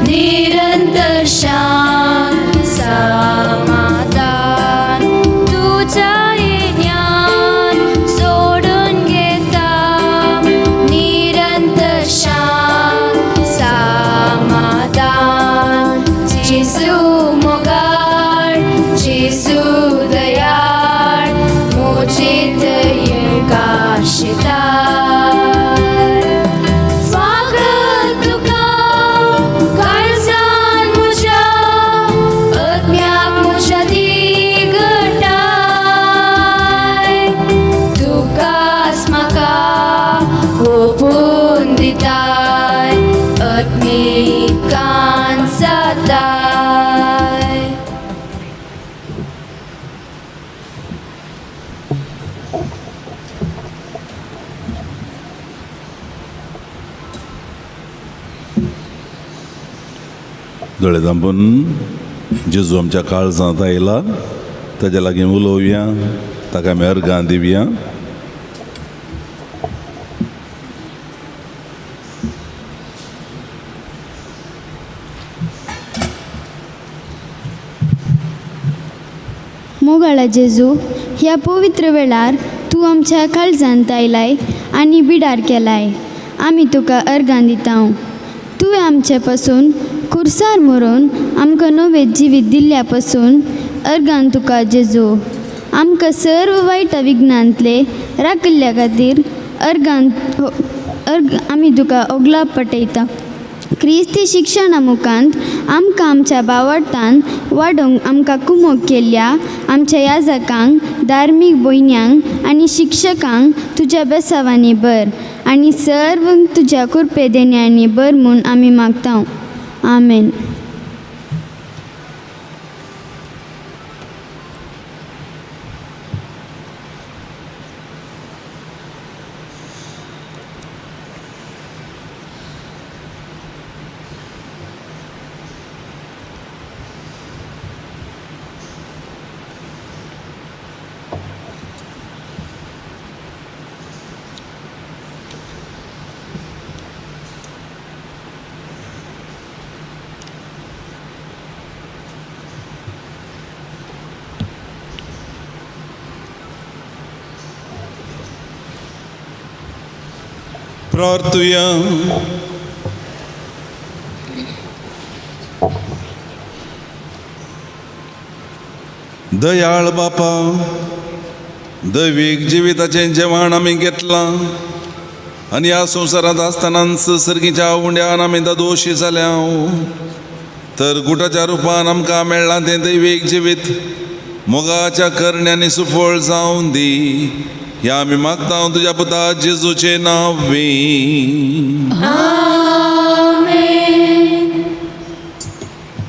[SPEAKER 13] निरंतर शांत समाधान.
[SPEAKER 8] तुज्या येण्यान जोडून घेता निरंतर शांत समाधान. जेसू मोगाळ, जेसू दयाळ, मोचेत येवंक आशिताय. स्वागत तुका काळजान म्हज्या, आत्म्याक म्हज्या दिगटाय. तुकाच म्हाका ओपून दिताय, आत्मिकान जाताय.
[SPEAKER 2] दोळे धांपून जेजू आमच्या काळजांत आयला, ताज्या लागीं उलोवया, ताका आमी अर्गां दिवया.
[SPEAKER 9] मोगाळा जेजू, ह्या पवित्र वेळार तूं आमच्या काळजांत आयलाय आनी बिडार केलाय. आमी तुका अर्गां दिता. तुवें आमचे पासून कुर्सार मरोवन आमकां नवें जिवीत दिल्ल्या पासून अर्गान तुका जेजू. आमकां सर्व वायट विघ्नांतले राखिल्ल्या खातीर अर्गान अर्ग आमी तुका ओगलाप पटयता. क्रिस्ती शिक्षणा मुखांत आमकां आमच्या बावडतान वाडोवंक आमकां कुमोक केल्ल्या आमच्या याजकांक, धार्मीक भयण्यांक आनी शिक्षकांक तुज्या बेसावांनी भर आनी सर्व तुज्या कृपे देण्यांनी भर म्हूण आमी मागता. आमेन.
[SPEAKER 2] प्रार्थुया.
[SPEAKER 7] दयाळ बापा, दैवीक जिविताचें जेवण आमी घेतलां आनी ह्या संवसारांत आसतनाच सर्गीच्या उंड्यान आमी दोशी जाल्या, तर गुटाच्या रुपान आमकां मेळ्ळां तें दैवीक जिवीत मोगाच्या करण्यांनी सुफळ जावन दी, ह्या आमी मागता तुज्या पुता जेजूचें नांव.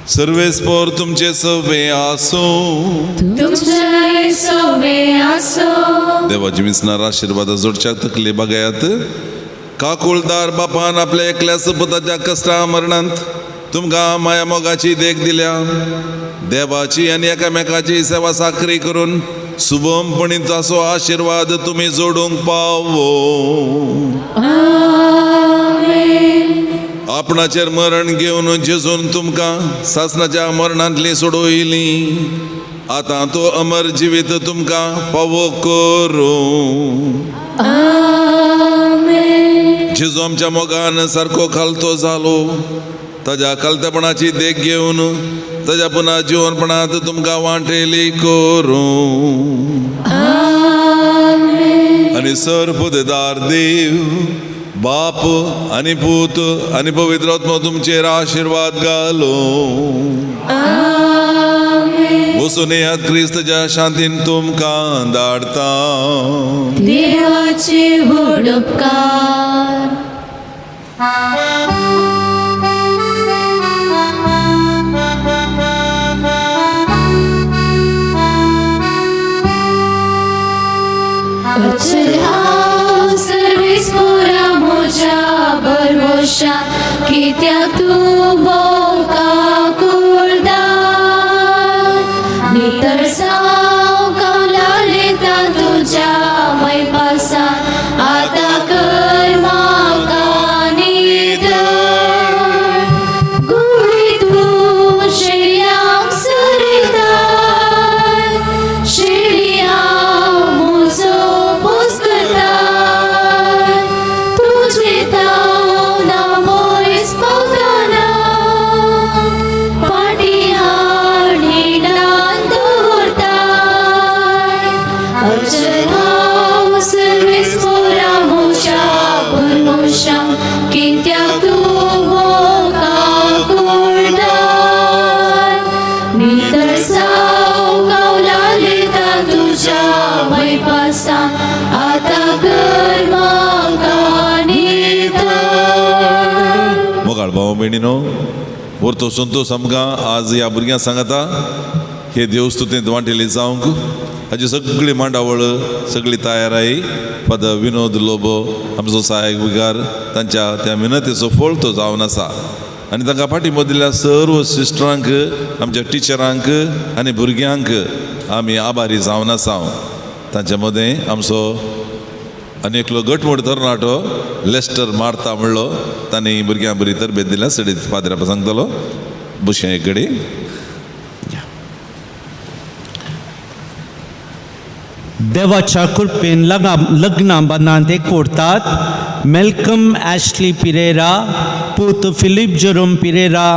[SPEAKER 7] सर्वेस्पोर तुमचे सवे आसूं.
[SPEAKER 13] तुमचे सवे आसो.
[SPEAKER 7] देवाची मिसणार आशिर्वादा जोडच्या तकले बघायात. काकुळदार बापान आपल्या एकल्या पुताच्या कश्टा मरणांत तुमकां माया मोगाची देख दिल्या. देवाची आनी एकामेकाची सेवा साकरी करून सुबमपणी ताचो आशिर्वाद तुमी जोडूंक पावो. आपणाचेर मरण घेवन जेजून तुमकां सासणाच्या मरणांतली सोडयली, आतां तो अमर जिवीत तुमकां फावो करूं. जेजू आमच्या मोगान सारको खालतो जालो, ताज्या खालतेपणाची देख घेवन ताज्या पुना जिवनपणांत तुमकां वांटेली करूं. आनी सर पुदेदार देव बाप आनी पूत आनी पवित्र आत्मो तुमचेर आशिर्वाद घालो. वचून येयात, क्रिस्तच्या शांतीन तुमकां धाडता.
[SPEAKER 13] देवाचे व्हड उपकार. अचल हांव सर्वेस्पोरा म्हज्या भरवंशा, कित्याक तूं भोव काकुळदार. नितळसाव कवलालेता तुज्या मैपासान, आतां कर म्हाका नितळ. गुळी तूं शेळयांक चरयता, शेळी हांव म्हजो पोस करता. तुजें ताव ना मयस पावतना, फाटीं हाड हिंडान दवरताय. अचल हांव सर्वेस्पोरा म्हज्या भरवंशा, कित्याक तूं भोव काकुळदार. नितळसाव कवलालेता तुज्या मैपासान, आतां कर म्हाका नितळ.
[SPEAKER 7] मोगाळ भाव भयणीनो, व्हरतो संतोश आमकां आज ह्या भुरग्यांक सांगता हे देवस्तुतेंत वांटेली जावंक. हाजी सगळी मांडावळ सगळी तयार आही. फादर विनोद लोबो आमचो सहायक विगार, तांच्या त्या मिनतेचो फळ तो जावन आसा. आनी तांकां फाटीं दिल्ल्या सर्व सिस्टरांक, आमच्या टिचरांक आनी भुरग्यांक आमी आभारी जावन आसा. तांचे मदें आमचो आनी एकलो घटमूट तरणाटो लेस्टर मारता म्हणलो, तांणी भुरग्यां बरी तरबेत दिल्या. सडीत पाद्र्या सांगतलो बशें एक घडी.
[SPEAKER 4] देवाच्या कृपेन लग्ना लग्नां बांदांत एकवटतात मेलकम ॲशली पिरेरा, पूत फिलीप जेरोम पिरेरा.